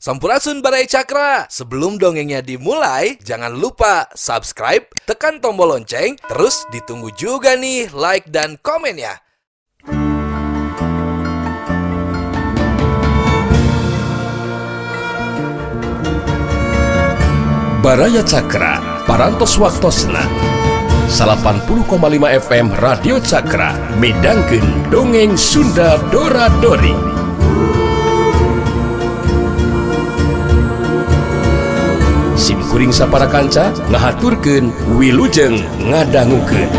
Sampurasun Baraya Cakra. Sebelum dongengnya dimulai, jangan lupa subscribe, tekan tombol lonceng, terus ditunggu juga nih like dan komennya. Baraya Cakra, Parantos Waktosna 80,5 FM Radio Cakra midangkeun dongeng Sunda Dora Dori. Sim kuring sapara kanca ngahaturkeun wilujeng ngadangukeun.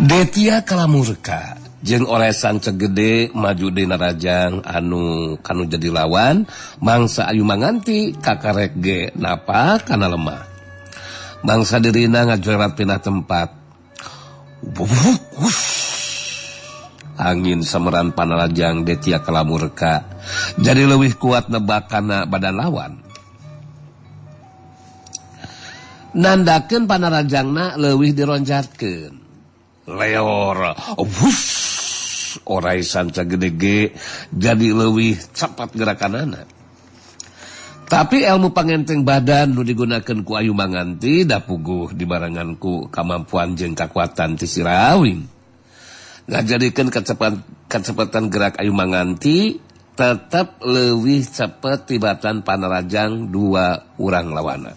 Detia Kalamurka jeung olesan cegede maju dina rajang anu kanu jadi lawan mangsa Ayu Manganti kakarek ge napa kana lemah. Mangsa dirina ngajorat pindah tempat. Angin semeran panarajang Detia Kalamurka jadi leuwih kuat nebak kana badan lawan. Nandakeun panarajangna leuwih dironjatkeun. Leor, wush, orai sanca gede-ge jadi leuwih cepat gerakanana. Tapi ilmu pangenteng badan nu digunakeun ku Ayu Manganti da puguh dibarengan ku kamampuan jeung kakuatan ti Sirawing. Ngajadikeun kecepatan gerak Ayu Manganti tetep leuwih cepet tibatan panarajang dua urang lawana.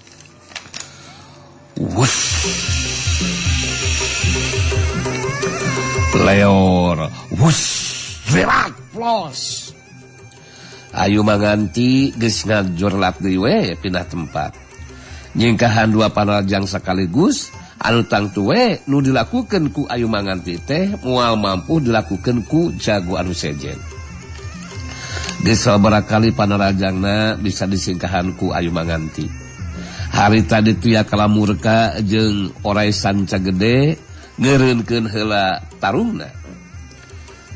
Wush. Leor, wush, gerak, plos. Ayu Manganti geus ngajorlat deui we pindah tempat. Nyingkahan dua panarajang sekaligus, anu tangtu we nu dilakukeun ku Ayu Manganti teh moal mampu dilakukeun ku jago anu sejen. Geus sabaraha kali panarajangna bisa disingkahan ku Ayu Manganti. Harita Detia Kalamurka jeung orai sanca gede ngeureunkeun heula tarungna.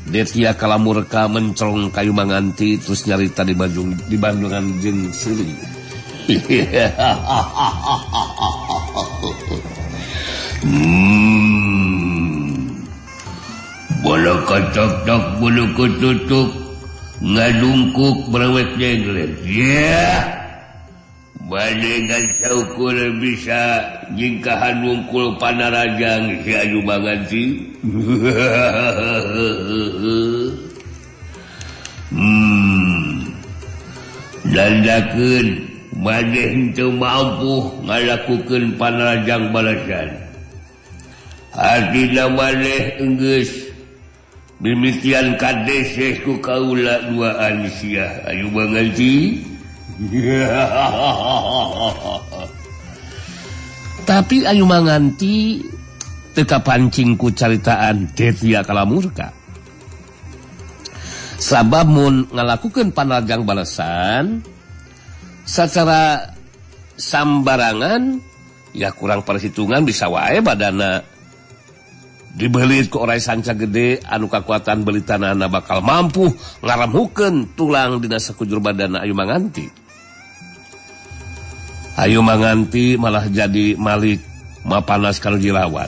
Detia Kalamurka mencerong kayu Manganti terus nyarita di Bandung di Bandungan jeung seuri. Bola kocok bulu kututuk ngadungkuk brewek jenglet. Yeah. Badengan saukur bisa nyingkahan wungkul panarajang si Ayu Manganti. Dandakeun maneh henteu mampu ngalakukeun panarajang balasan. Hartina maneh enggeus mimitian kadeseh ku kaula duaan sia Ayu Manganti. Tapi Ayu Manganti teu kapancing ku caritaan Detia Kalamurka. Sabab mun ngalakukeun panarajang balasan secara sambarangan ya kurang perhitungan bisa wae badana dibelit ku orai sanca gede anu kakuatan belitanana bakal mampu ngaramhukeun tulang dina sakujur badana Ayu Manganti. Ayu Manganti malah jadi malik mapanas kalau dilawan.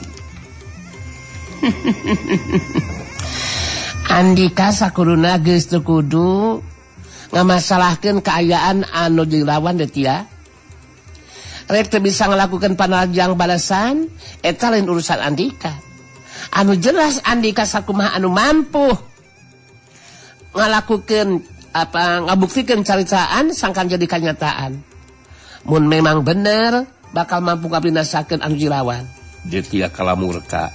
Andika sakuruna geus teu kudu ngamasalahkeun kaayaan anu dilawan Detia. Rek teu bisa ngalakukeun panarajang balasan eta lain urusan Andika. Anu jelas Andika sakumaha anu mampu ngalakukeun apa ngabuktikeun caritaan sangkan jadi kanyataan. Mun memang bener bakal mampu ngabinasakeun anu dilawan. Detia Kalamurka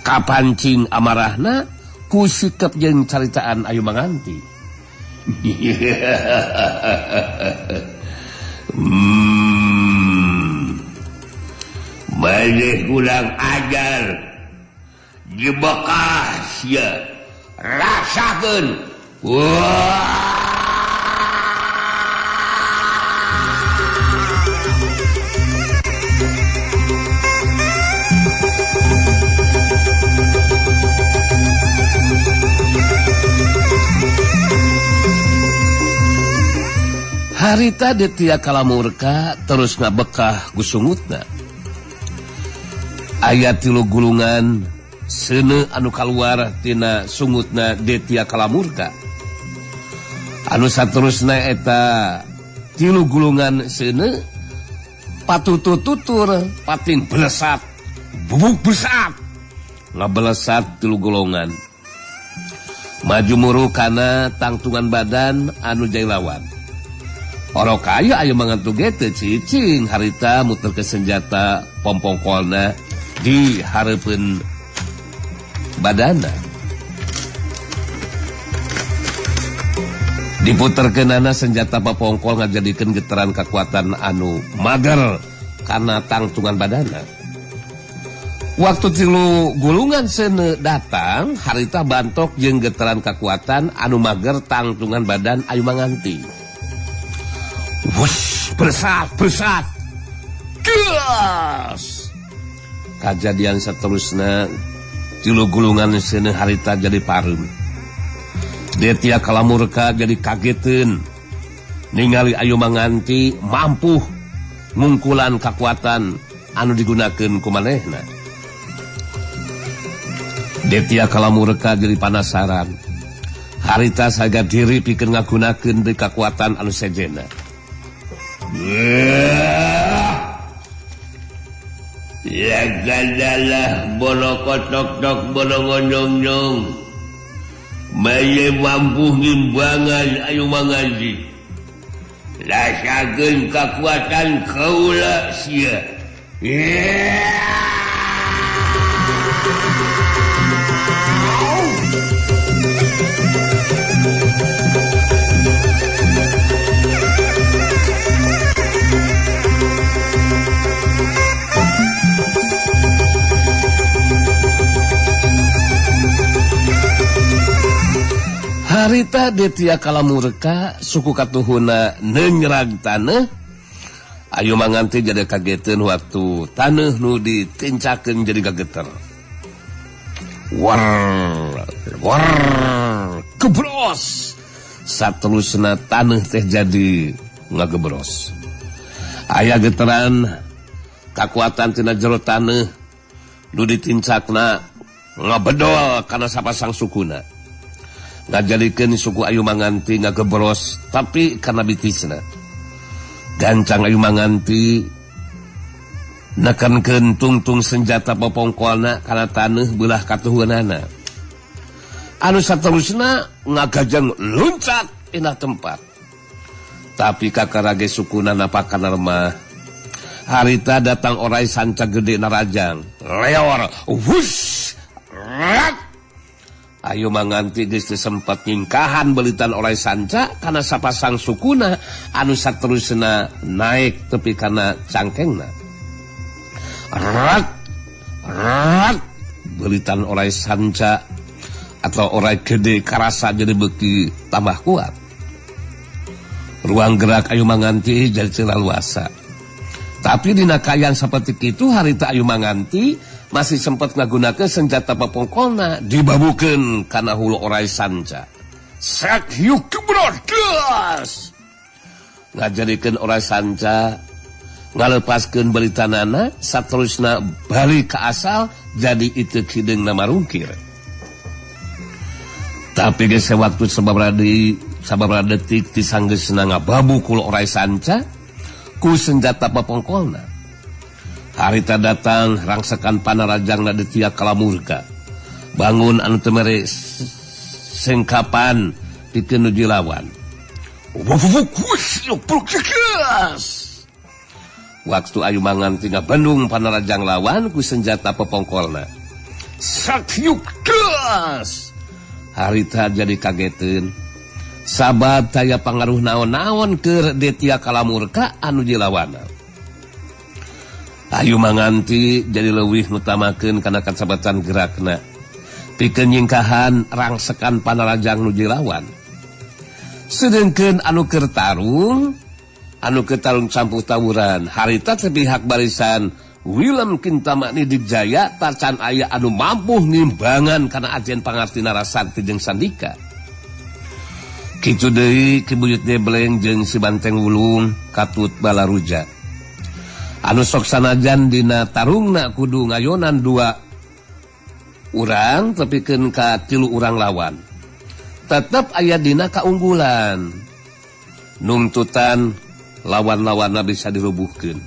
kapancing amarahna ku sikep jeung caritaan Ayu Manganti. Maneh kurang ajar di bekas ya rasakeun. Wah. Harita Detya Kalamurka terus ngabekah gusungutna. Aya tilu gulungan seuneu anu kaluar tina sungutna Detya Kalamurka. Anu saterusna eta tilu gulungan seuneu patutur-tutur pating belesat, bubuk besat. Ngabelesat tilu golongan. Maju muru kana tangtungan badan anu jailawan. Orok kaya ayo mangantu gete cicing harita muter ke senjata pompongkolna di hareupeun badana. Diputerkeunana senjata popongkol ngajadikeun getaran kekuatan anu mager kana tangtungan badana. Waktu tilu gulungan seuneu datang, harita bantok jeung getaran kekuatan anu mager tangtungan badan ayu manganti. Wush, bersat, bersat. Gas. Kajadian seterusna tilu gulungan seuneu harita jadi pareum. Detya Kalamurka jadi kageteun. Ningali ayu manganti mampu ngungkulan kakuatan anu digunakeun ku manehna. Detya Kalamurka jadi panasaran. Harita saga diri pikeun ngagunakeun deui kakuatan anu sejenna. Ya gadalah bono kotok-tok bono ngonyong-nyong. Maye mampu ngimbangan ayu mangaji. Rasakeun kakuatan kaula sia. Harita Detya Kalamurka suku katuhuna nenyerag taneuh. Ayu manganti jadi kageteun waktu taneuh nu ditincakeun jadi kageter. War war gebros. Saterusna taneuh teh jadi ngagebros. Aya geteran kakuatan tina jero taneuh nu ditincakna ngabedol kana sapasang sukuna. Ngajadikeun suku ayu manganti ngagebros tapi kana bitisna. Gancang ayu manganti nekankeun tungtung senjata popongkolna kana taneuh beulah katuhunana. Anu saterusna ngagajang luncat pindah tempat. Tapi kakarage sukuna napakana lemah. Harita datang orai sanca gede narajang. Leor, wush, rat. Ayu manganti geus teu sempat nyingkahan belitan orai sanca kana sapasang sukuna anu saterusna naik tepi kana cangkengna. Rat, rat, belitan orai sanca atau orai gede karasa jadi beuki tambah kuat. Ruang gerak ayu manganti jadi teu laluasa. Tapi dina kaayaan saperti kitu harita ayu manganti masih sempat ngagunakeun senjata papongkolna dibabukeun kana hulu orai sanca. Sek yuk gebros. Ngajadikeun orai sanca ngalepaskeun belitanana saterusna balik ka asal jadi itu hideungna marungkir. Tapi geus waktu sababaraha detik tisanggeusna ngababu ku orai sanca ku senjata papongkolna. Harita datang rangsakan panarajangna Detya Kalamurka. Bangun anu teu mere sengkapan pikeun nu dilawan. Waktu ayu manganti ngabendung panarajang lawan ku senjata popongkolna. Sakyuk gas. Harita jadi kageteun. Sabab taya pangaruh naon-naon keur Detya Kalamurka anu dilawana. Ayu manganti jadi leuwih ngutamakeun kana kasabatan gerakna. Pikeun nyingkahan rangsekan panarajang nu dilawan. Sedengkeun anu keur tarung campuh tawuran, harita teh pihak barisan Willem Kintamani Dijaya tacan aya anu mampu ngimbangan kana ajen pangarti Narasakti jeung Sandika. Kitu deui Ki Buyut Debleng jeung si Banteng Wulung katut balaruja. Anu sok sanajan dina tarungna kudu ngayonan dua urang tepikeun ka tilu urang lawan. Tetep aya dina kaunggulan. Nungtutan lawan-lawanna bisa dirubuhkeun.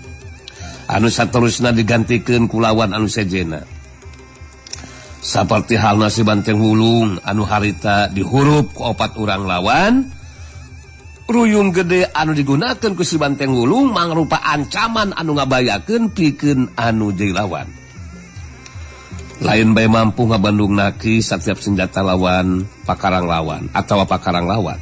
Anu saterusna digantikeun ku lawan anu sejena. Saperti halna si Banteng Wulung anu harita dihurup ku opat urang lawan, ruyung gede anu digunakeun ku si Banteng Wulung mangrupa ancaman anu ngabayakeun pikeun anu jadi lawan. Lain bae mampu ngabandung naki setiap senjata lawan pakarang lawan atawa pakarang lawan.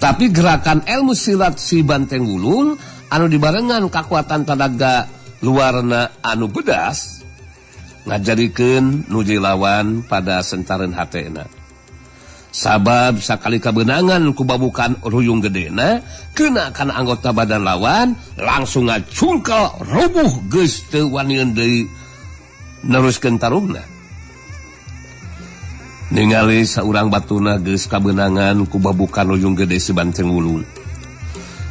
Tapi gerakan ilmu silat si Banteng Wulung anu dibarengan kakuatan tanaga luarna anu bedas ngajadikeun nu jadi lawan pada sentareun hatena. Sabab sakali kabeunangan ku babukan ruyung gedena kena kana anggota badan lawan langsung ngacungkel rubuh geus teu wanian deui neruskeun tarungna. Ningali saurang batuna geus kabeunangan ku babukan ruyung gede si Banteng Wulung.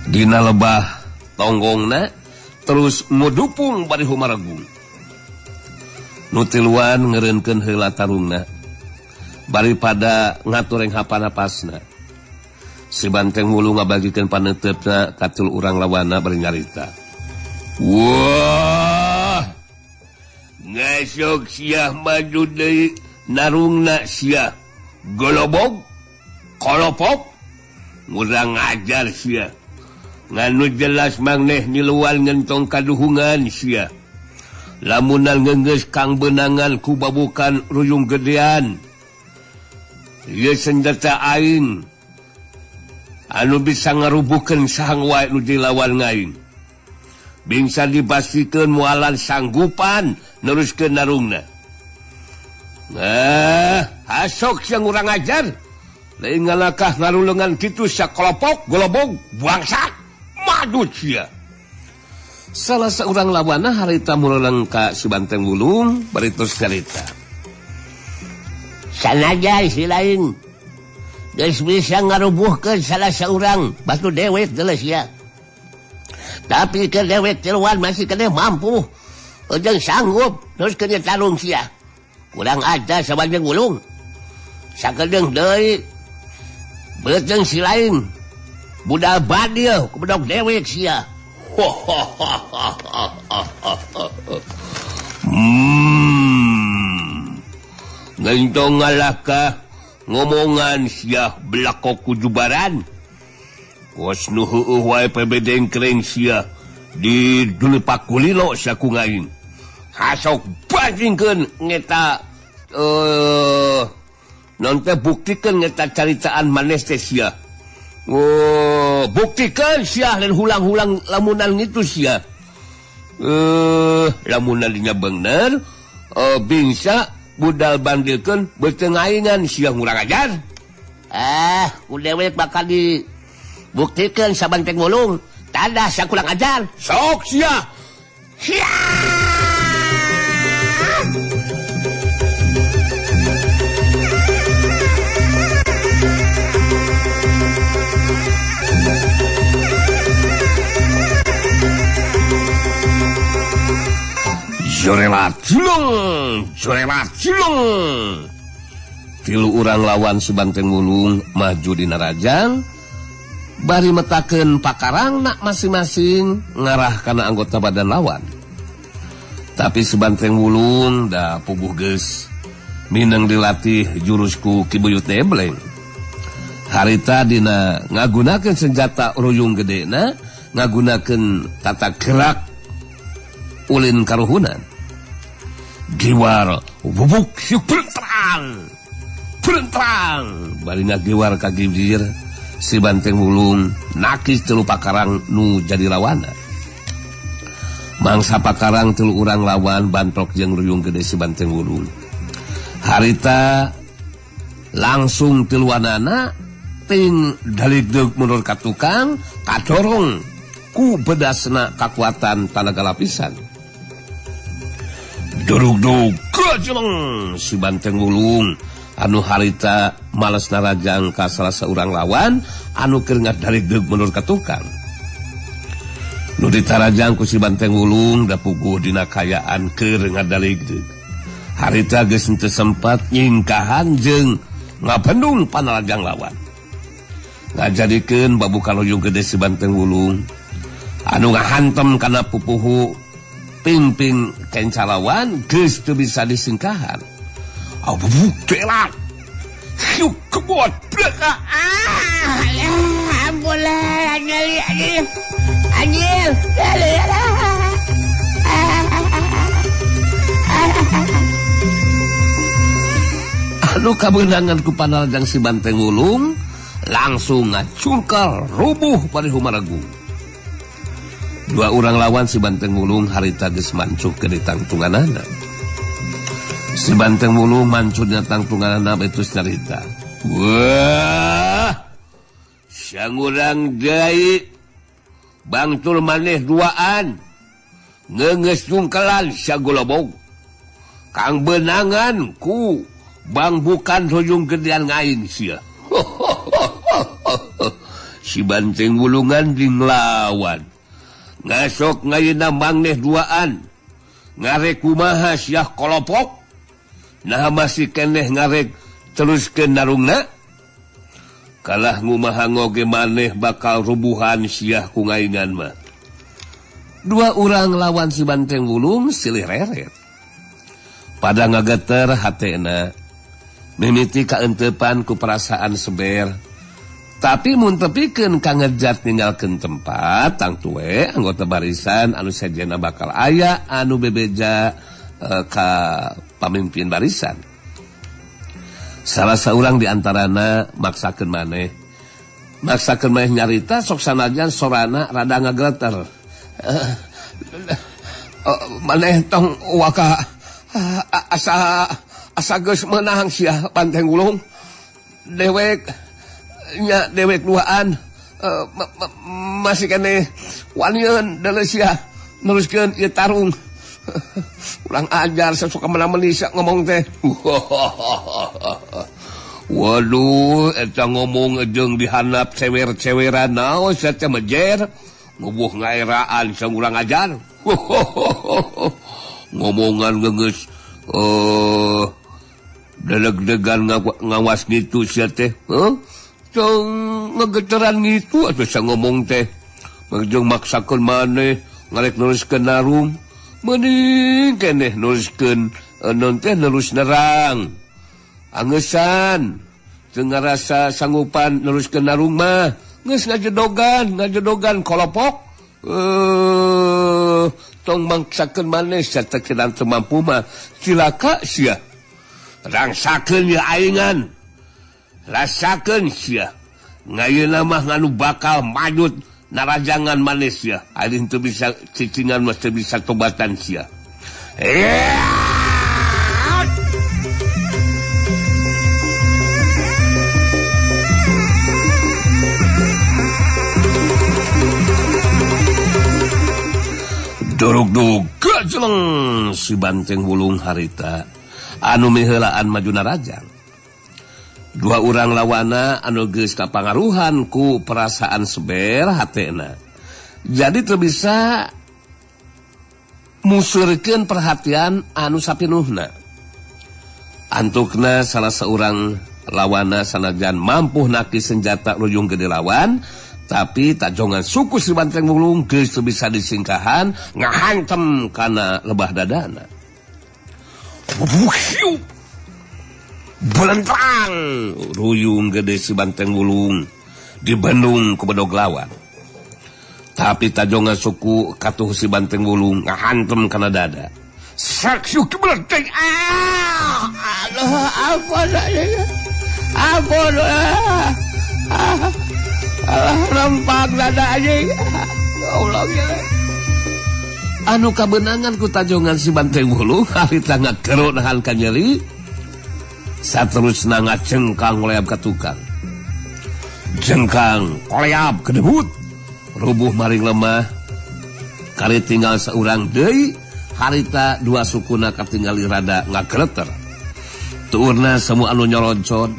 Dina lebah tonggongna terus ngudupung bari humaregung. Nu tiluan ngeureunkeun heula tarungna bari pada ngatureng hapan-hapasna. Si Banteng Wulung ngabagikeun paneuteup-na ka tilu urang lawanna bari nyarita. Wah, ngasok sia maju deui narungna sia golobog kolopop ngurang ajar sia. Nganu jelas mangneh niluan ngentong kaduhungan sia. Lamunan ngeungeus kang beunangan ku babukan ruyung gedean. Ieu senjata aing anu bisa ngarubuhkeun sahang wae nu dilawan aing. Bingsa dipastikeun moalan sanggupan neruskeun narungna. Nah, hasok sia ngurang ajar. Lain ngalakah ngarulengan kitu sakolopok golobog bangsat madu sia. Salah seorang lawanna harita muleleng ka si Banteng Wulung bari terus carita. Sanajan si lain geus bisa ngarubuhkeun salah seorang batu dewek geus sia. Tapi ke dewek tiluan masih kena mampu jeung sanggup terus kena tarung sia. Kurang ajar sa Banteng Wulung. Sakedeung deui beuteung si lain budal badil ku bedog dewek sia. Ngentong ngalakah ngomongan sia belakok kujubaran. Kos nu heueuh wae PBD kering sia di dulepak kulilo sia ku ngaing. Hasok bajingkeun ngeta non teh buktikeun ngeta caritaan manes teh sia. Oh, buktikan sia lain hulang-hulang lamunan itu sia. Lamunan dinya bener, bingsa budal bandilkeun beuteungaingan sia ngurang ajar. Ah, ku dewek bakal dibuktikan sa Banteng Wulung. Tadah sia kurang ajar. Sok sia. Sia. Jorelat cilung, jorelat cilung. Tilu urang lawan si Banteng Wulung maju dina rajang, bari metakeun pakarangna masing-masing ngarah kana anggota badan lawan. Tapi si Banteng Wulung da puguh geus mineng dilatih jurusku Ki Buyut Debleng. Harita dina ngagunakeun senjata ruyung gedena, ngagunakeun tata gerak ulin karuhunan. Giwar bubuk siup prentrang bari ngagiwar ka gibir si Banteng Wulung nakis tilu pakarang nu jadi lawana. Mangsa pakarang tilu urang lawan bantrok jeung ruyung gede si Banteng Wulung. Harita langsung tiluanana ting daligdeug mundur ka tukang kadorong ku bedasna kakuatan tanaga lapisan. Durug-dug gajleng si Banteng Wulung Anu harita males narajang ka salah seorang lawan anu keur ngadaligdeug mundur ka tukang. Nu ditarajang ku si Banteng Wulung da puguh dina kayaan keur ngadaligdeug. Harita geus henteu sempat nyingkahan jeung ngabendung panarajang lawan. Ngajadikeun babuka luyung gede si Banteng Wulung anu ngahantem kana pupuhu pingping kenca lawan geus teu bisa disingkahan. Abu telak. Yuk kebot. Ah, ampun lah, anjir, anjir. Anjir. Anu kabeunangan ku panarajang si Banteng Wulung langsung ngacungkal rubuh pada humaragung. Dua orang lawan si Banteng Wulung harita geus mancuh ke ditangtunganana. Si Banteng Wulung mancurnya tangtunganana itu carita. Wah, sangurang deui bangtul maneh duaan ngeungeus jungkelan sagolobog. Kang benangan ku bang bukan ruyung gedean ngaing sia. Si Banteng Wulungan jeung lawan. Ngasok ngayeuna mangneh duaan. Ngarek kumaha sia kolopok. Nah masih keneh ngarek teruskeun narungna. Kalah ngumaha ngoge maneh bakal rubuhan sia ku ngaingan mah. Dua urang lawan si Banteng Wulung silih reret. Pada ngageter hatena. Mimiti kaentepan ku perasaan seber. Tapi mun tepikeun ka ngejat ninggalkeun tempat tangtu we anggota barisan anu sejena bakal aya anu bebeja ka pamimpin barisan. Salah seorang di antarana maksakeun maneh. Maksakeun maneh nyarita sok sanajan sorana rada ngageleter. Maneh tong waka asa asa geus meunang sia Banteng Wulung. Dewek nya dewek duaan masih keneh wanieun deuleu sia neruskeun ieu tarung. Urang ajar suka menang-meni sia ngomong teh. Waduh, eta ngomong jeung dihandap cewer-ceweran naon sia teh mejer, ngubuh ngaeraan sang urang ajar. Ngomongan geus deleg-degan ngawas gitu sia teh. Heuh? Tong ngegeteran gitu atuh sia ngomong teh. Jeung maksakeun maneh ngarek neruskeun narung. Mending keneh neruskeun non teh nerus nerang. Angeusan teu ngarasa sanggupan neruskeun narung mah geus ngajedogan kolopok. Tong maksakeun maneh sia teh teu mampu mah cilaka sia. Rangsakeun ieu aingan. Rasakeun sia. Ngayeuna mah nganu bakal majut narajangan maneh sia. Ari teu bisa cicingan mah teu bisa tobatan sia. Dorog-dog gajeleng si Banteng Wulung harita anu miheulaan maju narajang. Dua urang lawana anu geus kapangaruhan ku perasaan seber hatena. Jadi teu bisa musurkeun perhatian anu sapinuhna. Antukna salah seorang lawana sanajan mampu naki senjata ruyung gede lawan, tapi tajongan suku si Banteng Wulung geus teu bisa disingkahan ngahantem kana lebah dadana. Belentrang ruyung gede si Banteng Wulung dibendung ku bedog lawan. Tapi tajongan suku katuh si Banteng Wulung ngahantem kana dada. Saksiu kebelenting. Ah, aduh, ampun, ampun, alah, rempak dada anjing. Allah ya. Anu kabenangan ku tajongan si Banteng Wulung harita ngakeruk nahan ka nyeri. Saterusna ngacengkang koleab ka tukang. Jengkang koleab kedebut. Rubuh maring lemah. Kari tinggal seurang deui, harita dua sukuna katingali rada ngagreter. Tuurna semua anu nyoroncon.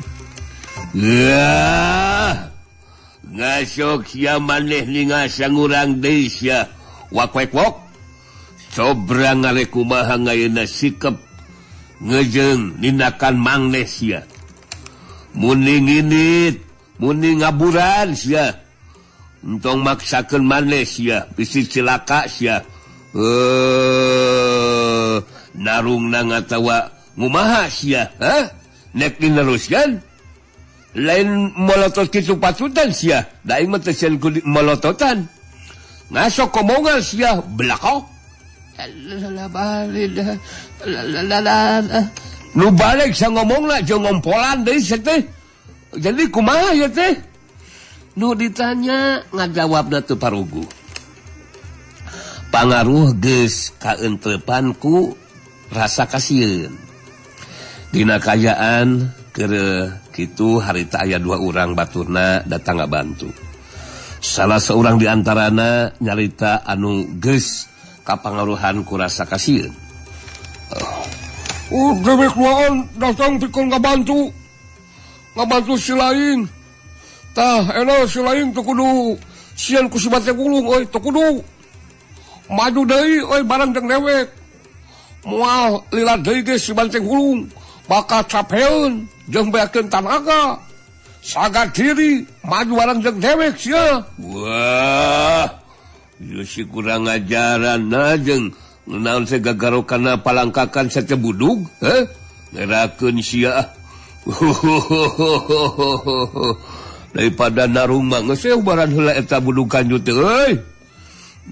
Wah, ngasok sia maneh ningal sangurang deui sia. Wak wek wok. Sobrang ngarek kumaha ngayeuna sikep ngejeng nindakan mangneh sia. Muni nginit, muni ngaburan sia. Entong maksakeun maneh sia, bisi cilaka sia. Narungna ngatawa ngumaha sia, ha? Nek dineruskan? Lain molotot kitu patutan sia, da aing mah teu sieun ku molototan. Ngasok komongan sia, belako. Nu balik sa ngomongna jeung ngompolan deui sia teh. Jadi kumaha ya teh? Nu ditanya ngajawabna teu paruguh. Pangaruh geus kaentrepan ku rasa kasieun. Dina kayaan keur kitu harita aya dua urang baturna datang ngabantu. Salah seorang di antarana nyarita anu geus kapangaruhan ku rasa kasieun. Oh, dewek duaan datang pikeun ngabantu. Ngabantu si lain. Tah, eno si lain teu kudu sieun ku si banteng wulung euy, teu kudu. Maju deui euy bareng jeung dewek. Moal lila deui ge si banteng wulung bakal capeun jeung beakeun tanaga. Saga diri maju bareng jeung dewek sia. Wah, ieu si kurang ajaran jeung naon teh gagarokana palangkakan sate budug, heh? Ngerakeun sia. Daripada narung mah geus ubaran heula eta budug kanjut teh euy.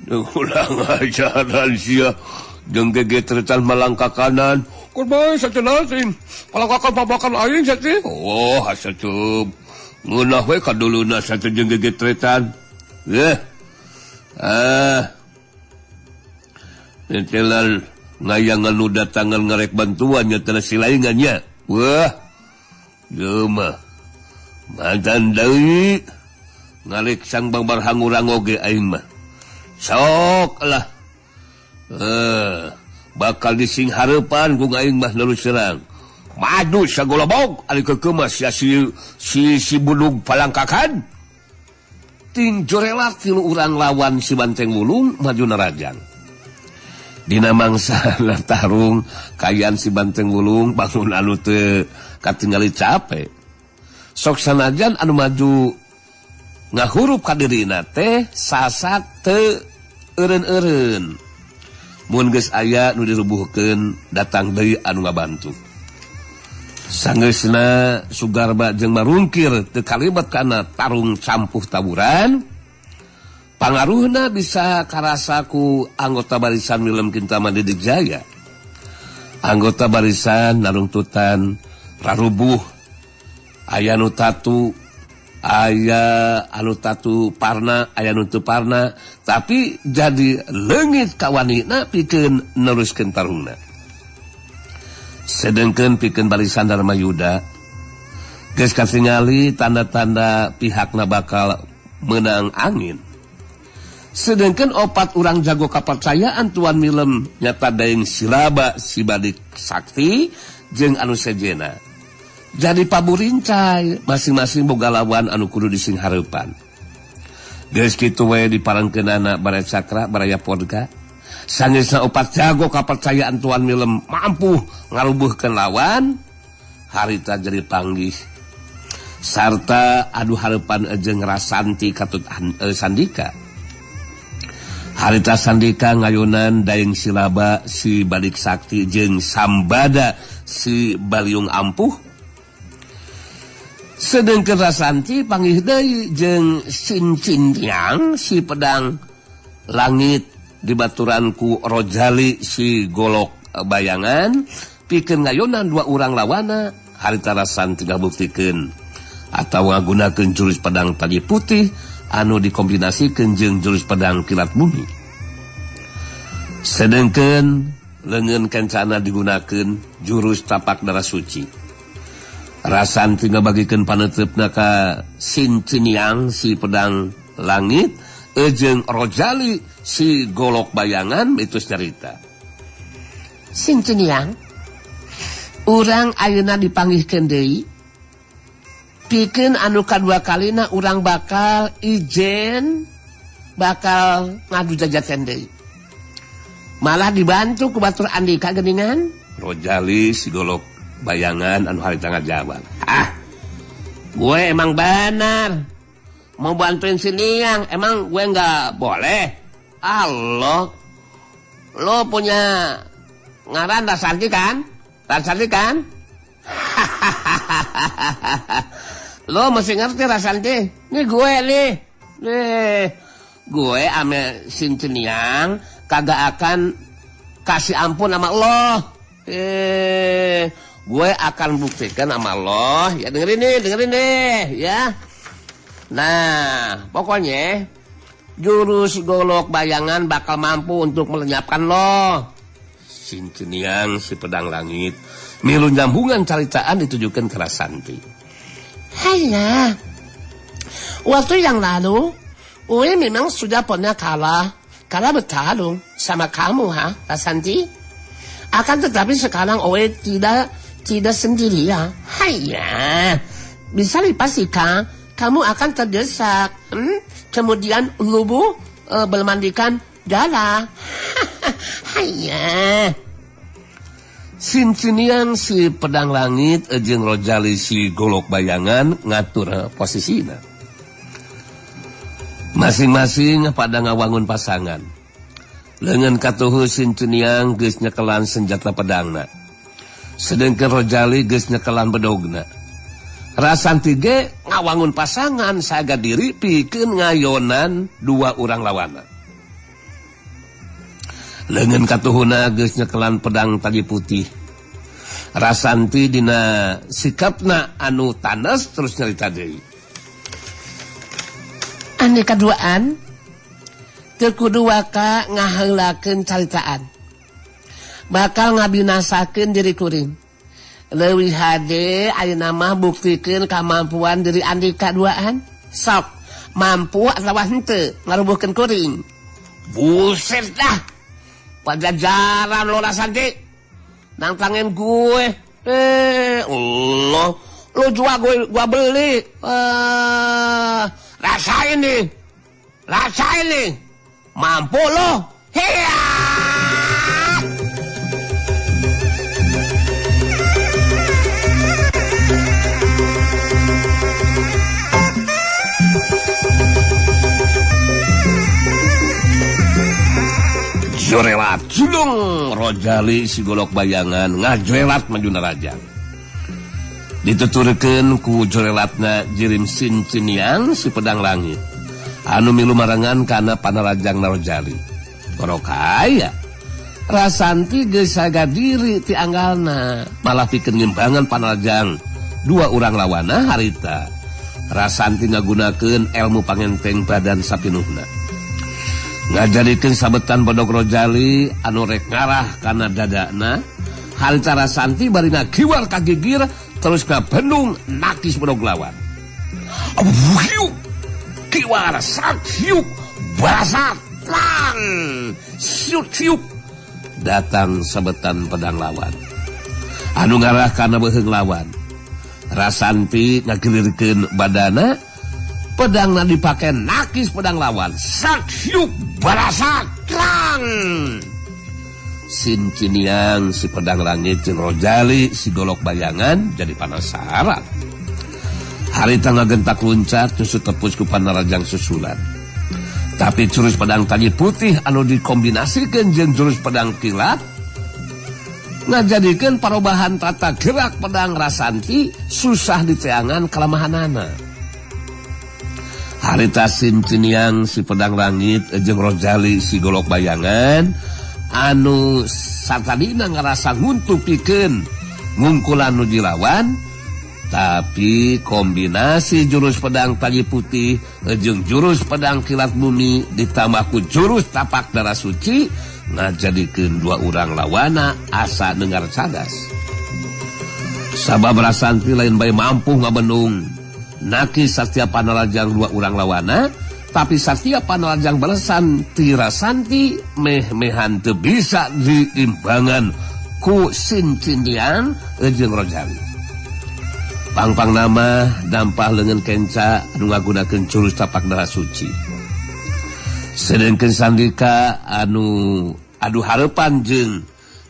Kurang ajaran sia jeung gegetretan malangkakanan. Kurang sate naon palangkakan pabakan aing sate. Oh, haseup. Ngeunah we kaduluna sate jeung gegetretan. Eh. Ah. Nentelan ngayangan nu datangan ngarek bantuan nya teh silaingan nya. Wah. Ieu mah mantan deui ngarek sang bangbar hangurang oge aing mah. Sok lah. Bakal dising hareupan ku aing mah nerus serang. Maju sagolobog ari keukeumas sia si budug palangkakan. Ting jorelak tilu urang lawan si banteng wulung maju narajang. Dina mangsa tarung kayan si banteng wulung bangun anu teu katingali capek. Sok sanajan anu maju ngahurup ka dirina teh sasat teu eureun-eureun. Mun geus aya nu dirubuhkeun datang deui anu ngabantu. Sanggeusna Sugarba jeung Marungkir teu kalibat kana tarung campuh taburan. Pangaruhna bisa karasa ku anggota barisan Wilem Kintama Didik Jaya. Anggota barisan narungtutan rarubuh aya nu tatu, aya anu tatu parna, aya nu teu parna, tapi jadi leungit kawanina pikeun neruskeun tarungna. Sedengkeun pikeun barisan Dharma Yuda geus katingali tanda-tanda pihakna bakal menang angin. Sedangkan opat urang jago kapercayaan Tuan Milem nyata daeng Silaba si Badik Sakti jeung anu sejena. Jadi paburincai masing-masing boga lawan anu kudu dising hareupan. Geus kitu we diparengkeunana Baraya Cakra Baraya Podka. Sangeusna opat jago kapercayaan Tuan Milem mampu ngarubuhkeun lawan, harita jadi panggih. Sarta adu hareupan jeung Rasanti katut Sandika. Harita Sandika ngayunan daeng Silaba si Badik Sakti jeung Sambada si Baliung Ampuh. Sedengkeun Rasanti panggih deui jeung Sin Cin Tiang si pedang langit dibaturan ku Rojali si golok bayangan pikeun ngayunan dua urang lawana. Harita Rasanti ngabuktikeun atawa ngagunakeun jurus pedang tali putih anu dikombinasikeun jeung jurus pedang kilat bumi. Sedengkeun leungeun kencana digunakeun jurus tapak darah suci. Rasanti ngabagikeun paneuteup ka Sin Ciniang si pedang langit jeung Rojali si golok bayangan itu nyarita. Sin Ciniang, Urang ayeuna dipanggihkeun deui. Pikeun anu kadua kalina urang bakal ijen bakal ngadu jajaten deui. Malah dibantu ku batur Andika geuningan. Rojali si golok bayangan anu harita ngajawab. Ah, gue emang benar mau bantuin si Niang, emang gue nggak boleh? Allah, lo punya ngaran Rasanti kan? Rasanti kan? Lo mesti ngerti Rasanti. Nih gue nih, nih gue ame Sintiniang kagak akan kasih ampun sama lo. Gue akan buktikan sama lo. Ya dengerin nih, ya. Nah, pokoknya jurus golok bayangan bakal mampu untuk melenyapkan lo. Sintiniang si pedang langit milu nyambungan caritaan ditujukan ke Rasanti. Haiya, waktu yang lalu Uwe memang sudah pernah kalah bertarung sama kamu, ha, Rasanti. Akan tetapi sekarang Uwe tidak sendirian. Haiya, bisa dipastikan kamu akan terdesak. Kemudian lubuh bermandikan darah. Haiya. Sintiniang si pedang langit jeung Rojali si golok bayangan ngatur posisina. Masing-masing pada ngawangun pasangan. Leungeun katuhu Sintiniang geus nyekelan senjata pedangna. Sedengkeun Rojali geus nyekelan bedogna. Rasanti ge ngawangun pasangan saga diri pikeun ngayonan dua urang lawana. Leungeun katuhuna geus nyekelan pedang tali putih. Rasanti dina sikapna anu tanes terus nyarita deui. Ane kaduaan teu kudu waka ngaheulakeun caritaan. Bakal ngabinasakeun diri kuring. Leuwih hade ayeuna mah buktikeun kamampuan diri Andika duaan. Sok mampu atawa henteu ngarubuhkeun kuring. Buset dah. Pajajaran lo Rasanti. Nantangin gue. Lo jual gue, gua beli. Rasain nih. Rasain nih. Mampu lo. Hiya! Jorelat julung Rojali si golok bayangan ngajorelat maju narajang. Dituturkeun ku jorelatna jirim Sintiniang si pedang langit anu milu marangan kana panarajang Rojali. Korokaya Rasanti geus saga diri ti anggalna malah pikeun ngimbangan panarajang dua urang lawana harita. Rasanti ngagunakeun ilmu pangenteng badan sapinuhna. Ngajadikeun sabetan bodog Rojali anu rek ngarah kana dadana. Harita Rasanti bari ngagiwar ka gigir terus ka bendung nakis bodog lawan. Hiuk kiwar sak hiuk basat lang siut hiuk datang sabetan pedang lawan anu ngarah kana beuheung lawan. Rasanti ngagilirkeun badana, pedangna dipake nakis pedang lawan. Sak hiuk barasak krang. Sintiniang si pedang langit jeung Rojali si golok bayangan jadi panasaran. Harita ngagentak luncat nyusut tepus ku panarajang susulan. Tapi jurus pedang tali putih anu dikombinasikeun jeung jurus pedang kilat ngajadikeun parobahan tata gerak pedang Rasanti susah diteangan kelemahanana. Harita Sintiniang si pedang langit jeung Rojali si golok bayangan anu satadina ngarasa nguntu pikeun ngungkulan nu dilawan, tapi kombinasi jurus pedang tali putih jeung jurus pedang kilat bumi ditambah ku jurus tapak darah suci ngajadikeun dua urang lawana asa dengar cadas. Sabab Rasanti lain bae mampu ngabendung nakis setiap panarajang dua urang lawana, tapi setiap panarajang balesan ti Rasanti meh-mehan teu bisa diimbangan ku Sincindian jeung Rojali. Pangpang nama dampah leungeun kenca anu ngagunakeun curus tapak darah suci. Sedengkeun Sandika anu adu hareupan jeung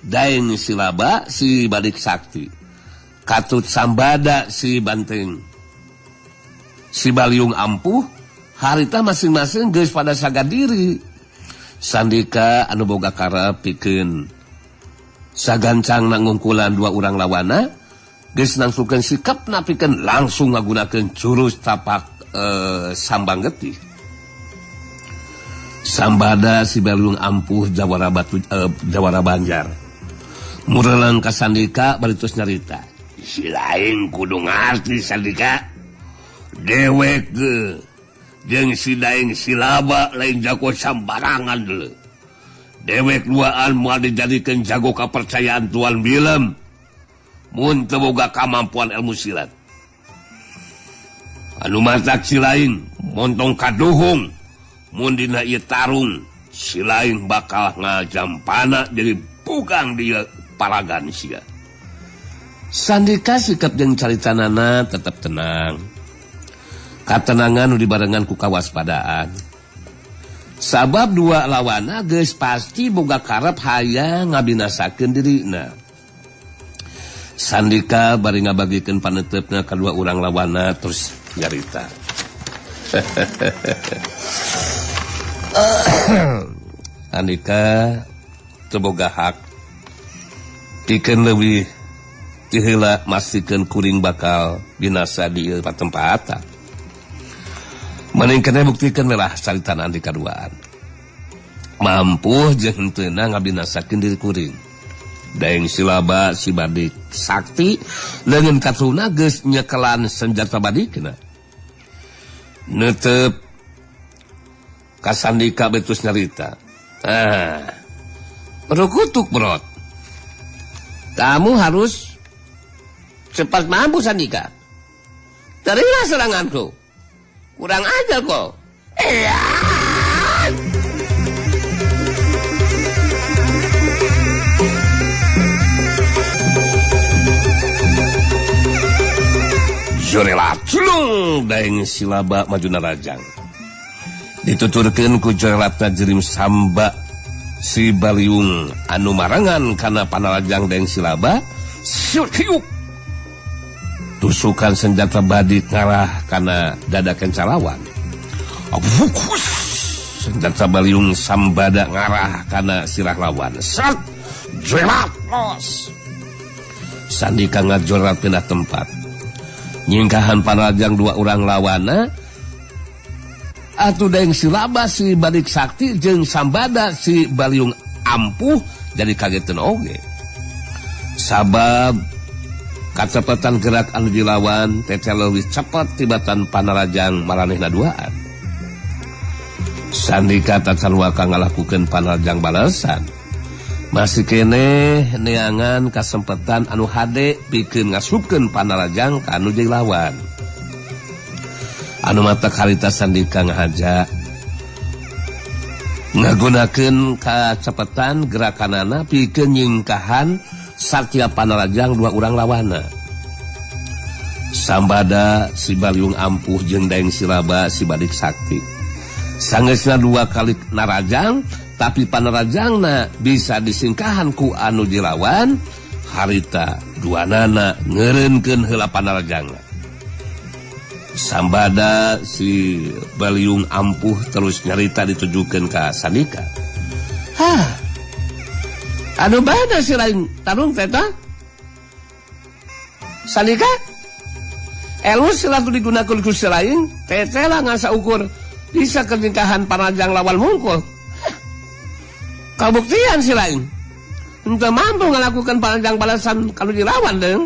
Daeng Silaba si Badik Sakti. Katut Sambada si Banteng. Si Baliung Ampuh harita masing-masing geus pada saga diri. Sandika anu boga karep pikeun sagancang ngungkulan dua urang lawana geus nangsukeun sikapna pikeun langsung ngagunakeun jurus tapak sambang getih. Sambada si Baliung Ampuh jawara batu jawara Banjar. Murelang ka Sandika bari terus nyarita. Si lain kudu ngarti Sandika. Dewek jeung si Daeng Silaba lain jago sambarangan deuleu. Dewek duaan moal dijadikeun jago kapercayaan Tuan Bilem. Mun teu boga kamampuan ilmu silat. Anu matak si lain montong kaduhung. Mun dina ieu tarung si lain bakal ngajampana jadi bugang dia paragan sia. Sandika sikap jeung caritanana tetep tenang. Katenangan nu dibarengan ku kawaspadaan. Sabab dua lawana geus pasti boga karep hayang ngabinasakeun dirina. Sandika bari ngabagikeun paneuteup-na ka dua urang lawana terus nyarita. Andika teu boga hak pikeun leuwih ti heula mastikeun kuring bakal binasa di ieu patempatan. Mending kena buktikeun we lah caritana Andika duaan. Mampu jeung henteu ngabinasakeun diri kuring. Daeng Silaba si Badik Sakti leungeun katruna geus nyekelan senjata badikna. Neuteup ka Sandika betus nyarita. Ah, berukutuk brot. Kamu harus cepat mampu Sandika. Terima seranganku. Kurang ajar kok. Iya. Jorelat culung Daeng Silaba maju narajang. Dituturkeun ku jorelatna jerim samba si Baliung anu marangan kana panarajang Daeng Silaba siut hiuk. Tusukan senjata badik ngarah kana dada kencalawan. Abukus senjata Baliung Sambada ngarah kana sirah lawan. Sat jorelat los. Sandika ngajorelat pindah tempat. Nyingkahan panarajang dua urang lawana atuh Daeng Silaba si Badik Sakti jeung Sambada si Baliung Ampuh jadi kageteun oge. Sabab kacepetan gerak anu dilawan teh leuwih cepet tibatan panarajang maranehna duaan. Sandika tacan waka ngalakukeun panarajang balasan. Masih keneh neangan kasempetan anu hade pikeun ngasupkeun panarajang ka anu jeung lawan. Anu mata harita Sandika ngahaja ngagunakeun kacepetan gerakanana pikeun nyingkahan satya panarajang dua urang lawana. Sambada si Baliung Ampuh jeung Daeng Silaba si Badik Sakti. Sangeusna dua kali narajang tapi panarajangna bisa disingkahan ku anu dilawan harita duanana ngeureunkeun heula panarajangna. Sambada si Baliung Ampuh terus nyarita ditujukeun ka Sandika. Hah. Anu bada si lain tarung teh tah? Sandika? Elu silat digunakeun ku si lain teh teh lah ngan saukur bisa kenyingkahan panarajang lawan mungkul. Kabuktian si lain henteu mampu ngalakukan panarajang balasan kalau dilawan deung.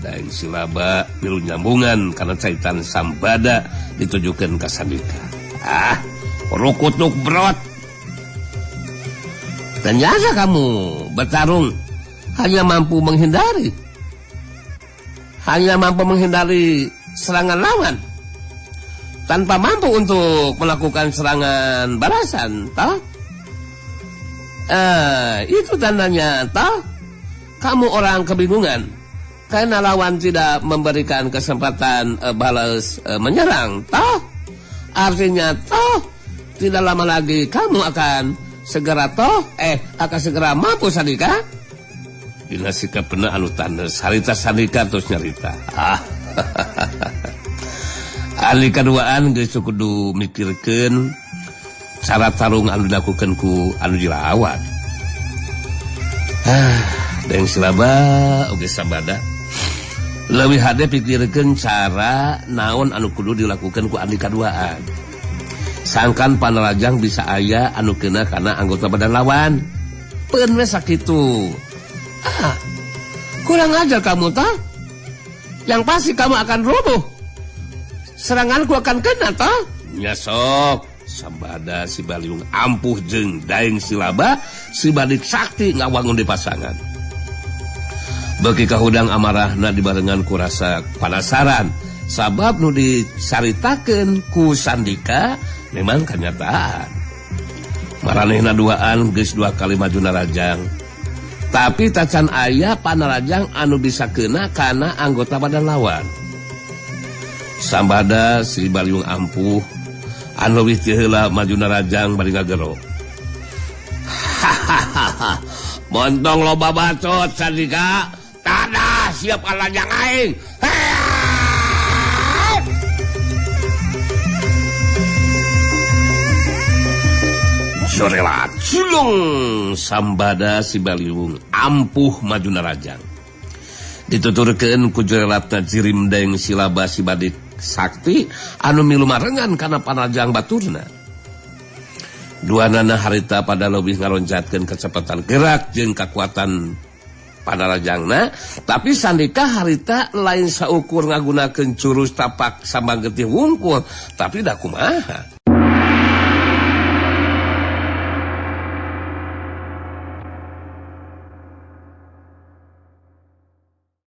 Daeng Silaba milu nyambungan karena caitan Sambada ditujukan ka Sandika. Ah, rukutuk brot. Ternyata kamu bertarung hanya mampu menghindari. Hanya mampu menghindari serangan lawan tanpa mampu untuk melakukan serangan balasan, toh? Itu tandanya, toh? Kamu orang kebingungan karena lawan tidak memberikan kesempatan balas menyerang, toh? Artinya toh tidak lama lagi kamu akan segera toh akan segera mampu Sandika. Dina sikap bener anu tandes harita Sandika terus nyarita. Ah. Ali kaduaan geus kudu mikirkeun cara tarung anu dilakukeun ku anu dilawan. Ah, Daeng Silaba oge Sambada leuwih hade pikirkeun cara naon anu kudu dilakukeun ku andi kaduaan. Sangkan panarajang bisa aya anu kena kana anggota badan lawan. Peun we sakitu. Ah, kurang ajar kamu tah. Yang pasti kamu akan roboh. Seranganku akan kena tah. Nya sok. Sambada si Baliung ampuh jeung Daeng Silaba si Badik Sakti ngawangun di pasangan. Beuki kahudang amarahna dibarengan ku rasa panasaran sabab nu dicaritakeun ku Sandika memang kenyataan. Maranehna duaan geus dua kali maju narajang. Tapi tacan aya panarajang anu bisa kena kana anggota badan lawan. Sambada si Baliung ampuh anu leuwih ti heula maju narajang bari ngagero. Hahaha. Montong loba bacot Sandika. Tada siap alajang aing. Jorelat sulung Sambada si Baliung ampuh maju narajang. Dituturkeun ku jorelatna jirim Daeng Silaba si Badik Sakti anu milu marengan kana panarajang baturna. Duanana harita pada leuwih ngaroncatkeun kecepatan gerak jeung kakuatan panarajangna, tapi Sandika harita lain saukur ngagunakeun jurus tapak sambang getih wungkul, tapi da kumaha.